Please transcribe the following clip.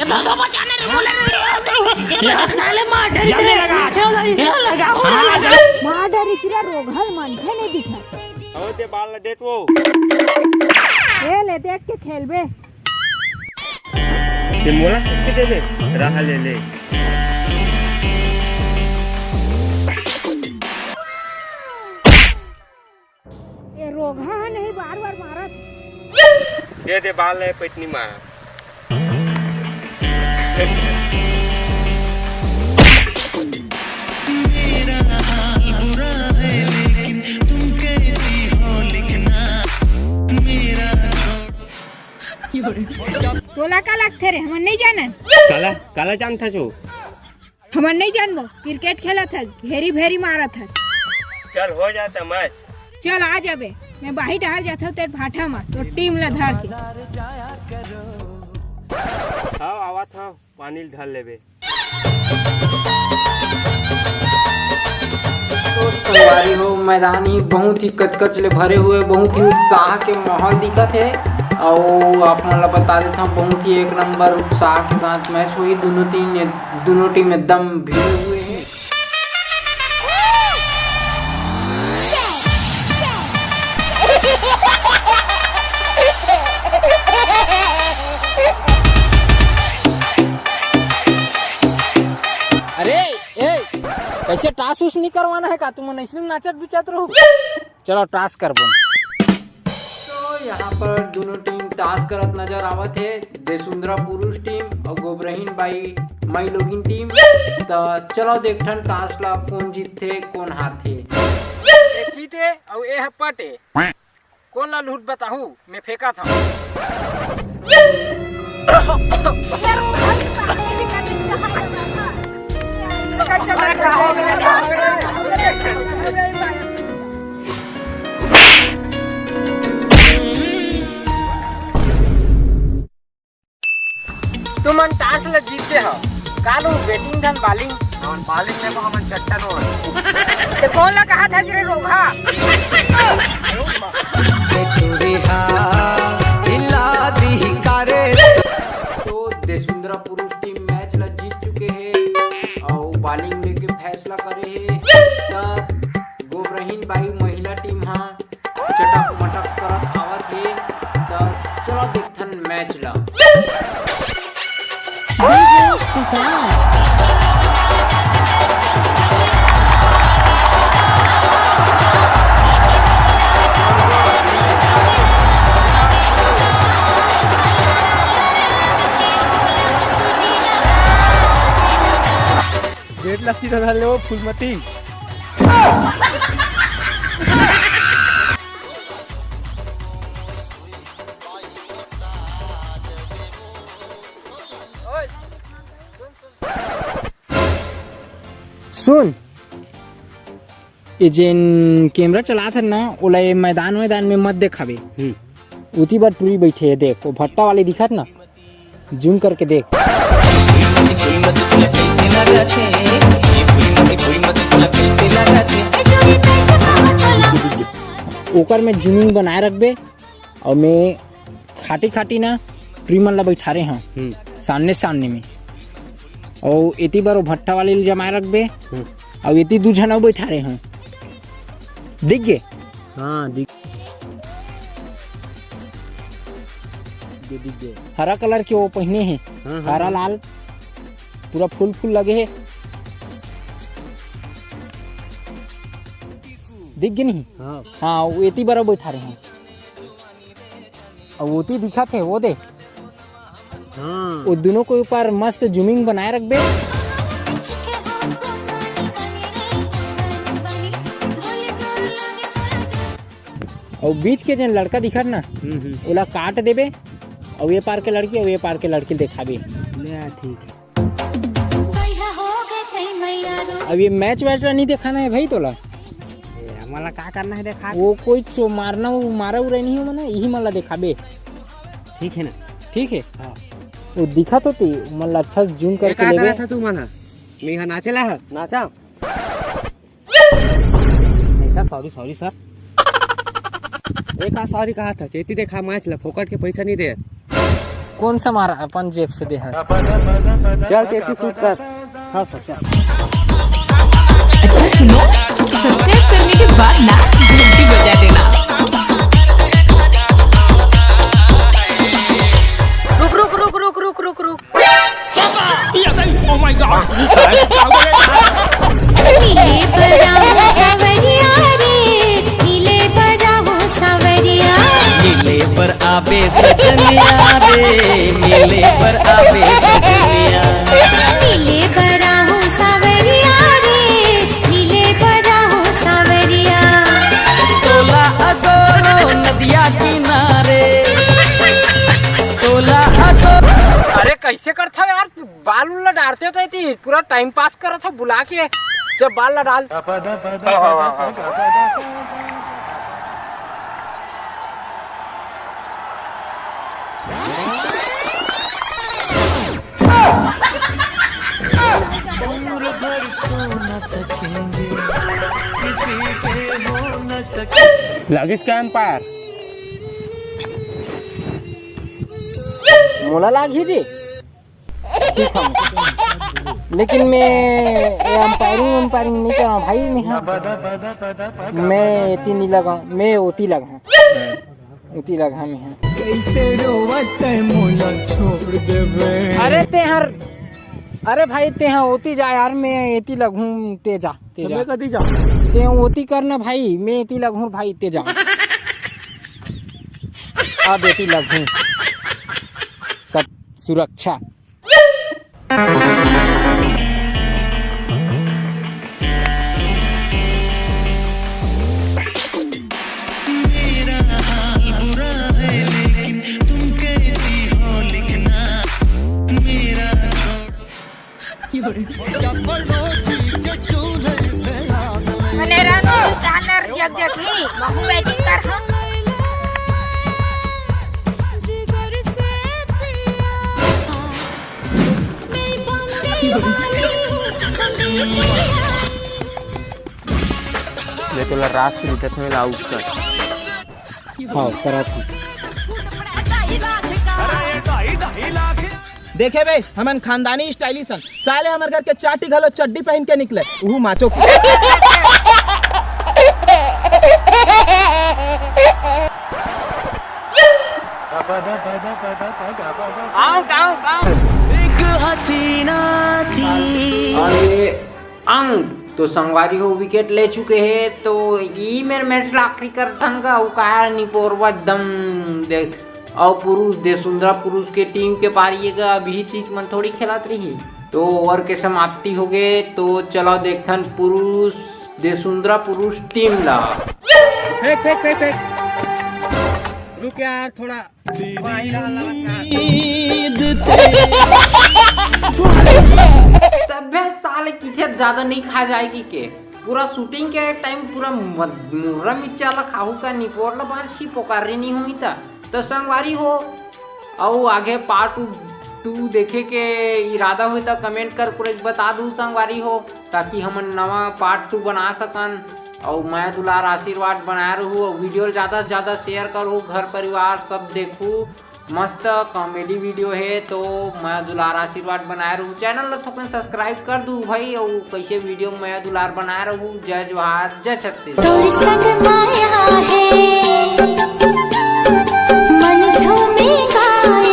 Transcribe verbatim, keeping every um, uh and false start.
ये दो, दो बचाने रे, बोले रे, ये साले मार डरी जल्दी से। लगा। ये लगा, हो हाँ, लगा। मार डरी तेरा रोगहल मन है नहीं दिखा। हो दे बाल दे तो। ये ले देख के खेलबे। ये मोला के दे दे, रहा ले ले। ये रोगहा है नहीं, बार बार मारत। दे दे बाल है, पैटनी मारा। तोला का लगथे रे, हमन नहीं जानन। काला, काला जानथस ओ? हमन नहीं जानबो, क्रिकेट खेलत हस, घेरी भेरी मारत हस। चल, हो जाता मैच। चल, आ जाबे, मैं बाही डहर जाथव तेर भाठा म, तो टीम ला धर के। हाँ, आवत हव, पानी ल धर लेबे। तो संगवारी हो, मैदान ही बहुत ही कचकच ले भरे हुए, बहुत ही उत्साह के माहौल दिखत हे। अउ आप मन ला बता देथव, बहुत ही एक नंबर उत्साह के साथ मैच होही। दोनों टीम, दोनों टीम एकदम भिड़े हुए हे। अरे, ए, कैसे टास उस नहीं करवाना है का? तुमन ऐसे नाचत बिचत रहो। चलो, टास करबो। तो यहाँ पर दोनों टीम टास करत नजर आवत हे, देसुंदरा पुरुष टीम और गोबरहीन बाई माई लोगिन टीम। तो चलो, देखथन टास ला कौन जीतथे, कौन हारथे। ए चीटे और ए ह पटे। कौन ला लूट बताहू, मैं फेंका था। तुमन टास ल जीते हो, कालू बैटिंग धन बॉलिंग। हमन बॉलिंग में को हमन चट्टन हो। ते कौन ला कहा था रे रोगहा? टूरी हा हिला दी कारे। तो देसुंदरा पुरुष टीम मैच ला जीत चुके हे और बॉलिंग लेके फैसला करे हे। त गोबरहीन बाई महिला टीम हा चटक मटक करत आवत हे, त चलो देखथन मैच ला। गेट लस्सी तो धर ले वो फूलमती। सुन, ये जेन कैमरा चलात हन ना, ओला ये मैदान वैदान में मत देखाबे। हम्म। उती बर टूरी बैठे हे, देख, वो भट्टा वाले दिखत ना, जूम करके देख। ओकर में जूमिंग बनाए रखबे, और मैं खाटी खाटी ना ट्रिमर ला बैठारे हूँ हम्म। सामने सामने में, और एती बार वो भट्टा वाले ले जमाए रखबे, हम्म। और एती दू झन अउ बैठारे हूँ। दिख गे? हाँ, दिख गे, दिख गे। हरा कलर के वो पहने हैं, हाँ, हाँ, हरा हाँ। लाल, पूरा फूल फूल लगे है। दिख गे नहीं? हाँ। हाँ, वो एती बार बैठारे हैं। अउ ओती दिखत हे, वो दे। हाँ। वो दोनों के ऊपर मस्त जूमिंग बनाए रखबे। अउ बीच के जेन लड़का दिखत ना, हम्म, हम्म। ओला काट देबे, अउ ये पार के लड़की, अउ ये पार के लड़की देखाबे। ले, ठीक है। अब ये मैच वैच ला नहीं देखाना है भाई तोला। ए, हमन ला का करना है देखा? वो कोई सो मारना, वो मारा उरा नहीं हो मना, यही मन ला देखाबे। ठीक है ना? ठीक है? हाँ। वो दिखा तो ती, मन ला अच्छा जूम ये करके का लेबे। करा था तू मना? मैं यहाँ नाचे ला है, नाचा। नहीं सर, सॉरी, सॉरी सर। एक आ सॉरी कहा था, चेती देखा मैच ला, फोकट के पैसा नहीं दे। कौन सा मारा अपन जेब से दे हस? चल, तेती सूट कर। हाँ सर, चल। अच्छा सुनो, सब्सक्राइब करने के बाद ना घंटी बजा देना। रुक रुक रुक रुक रुक रुक रुक। नीले पर आवे सजनिया रे, नीले पर आवे सजनिया। नीले पर आवे सजनिया रे, नीले पर आवे सजनिया। तोला अगोरो नदिया किनारे, तोला अगोरो। अरे कैसे करथव यार, बाल उल ला डारते हो तो एती पूरा टाइम पास करत हो बुला के, जब बाल ला डाल। लागिस का अंपायर? मोला लागही जी। लेकिन मैं ये अंपायरिंग अंपायरिंग नहीं करा भाई। मैं हाँ, मैं एती नहीं लगा, मैं ओती लगा, ओती लगा मैं हाँ। कैसे रोवत है मोला छोड़ देवे। अरे ते हर, अरे भाई ते हाँ ओती जा यार, मैं एती लगहूँ, ते जा, ते जा। मैं कदी जा। ते ओती करना भाई, मैं एती लगहूँ भाई, ते जा। अब एती लगहूँ, सब सुरक्षा। मने रंग सानर जग जग ही महू बैटिंग कर हम। ले तोला रात के दिखत में लाउड कर। हाँ, करत हूँ। देखे बे, हमन खानदानी स्टाइलिश हन। साले हमर घर के चाटी घलो चड्डी पहन के निकले, उहू माचो की। Out, out, out. एक हसीना थी। अंक तो संगवारी हो विकेट ले चुके हे, तो ई मेर मैच ला आखिरी करथन का, अउ काया निपोरवा दम देख। अउ पुरुष देसुंदरा पुरुष के टीम के पारी हे का, अभी तीस मन थोड़ी खेलत रही, तो ओवर के समाप्ति हो गए। तो चलो देखथन पुरुष देसुंदरा पुरुष टीम ला। फेंक, फेंक, फेंक, फेंक। रुक यार, थोड़ा तभे साले किथे ज्यादा नहीं खा जाएगी के। पूरा शूटिंग के टाइम पूरा मत-, मुर्रा मिर्चा ला खाहू का, निपोर ला बांस ही पोकारी नहीं हुई था। तो संगवारी हो, अउ आगे पार्ट टू देखे के इरादा होय त कमेंट कर पूरे बता दू संगवारी हो, ताकि हमन नवा पार्ट टू बना सकन। अउ मया दुलार आशीर्वाद बनाए रहू, अउ वीडियो ल ज्यादा से ज्यादा शेयर करू, घर परिवार सब देखू। मस्त कॉमेडी वीडियो हे, तो मया दुलार आशीर्वाद बनाए रहू। चैनल ल थोकन सब्सक्राइब कर दू भाई, अउ कैसे वीडियो मया दुलार बनाए रहू। जय जोहार, जय छत्तीसगढ़। तोर संग माया है।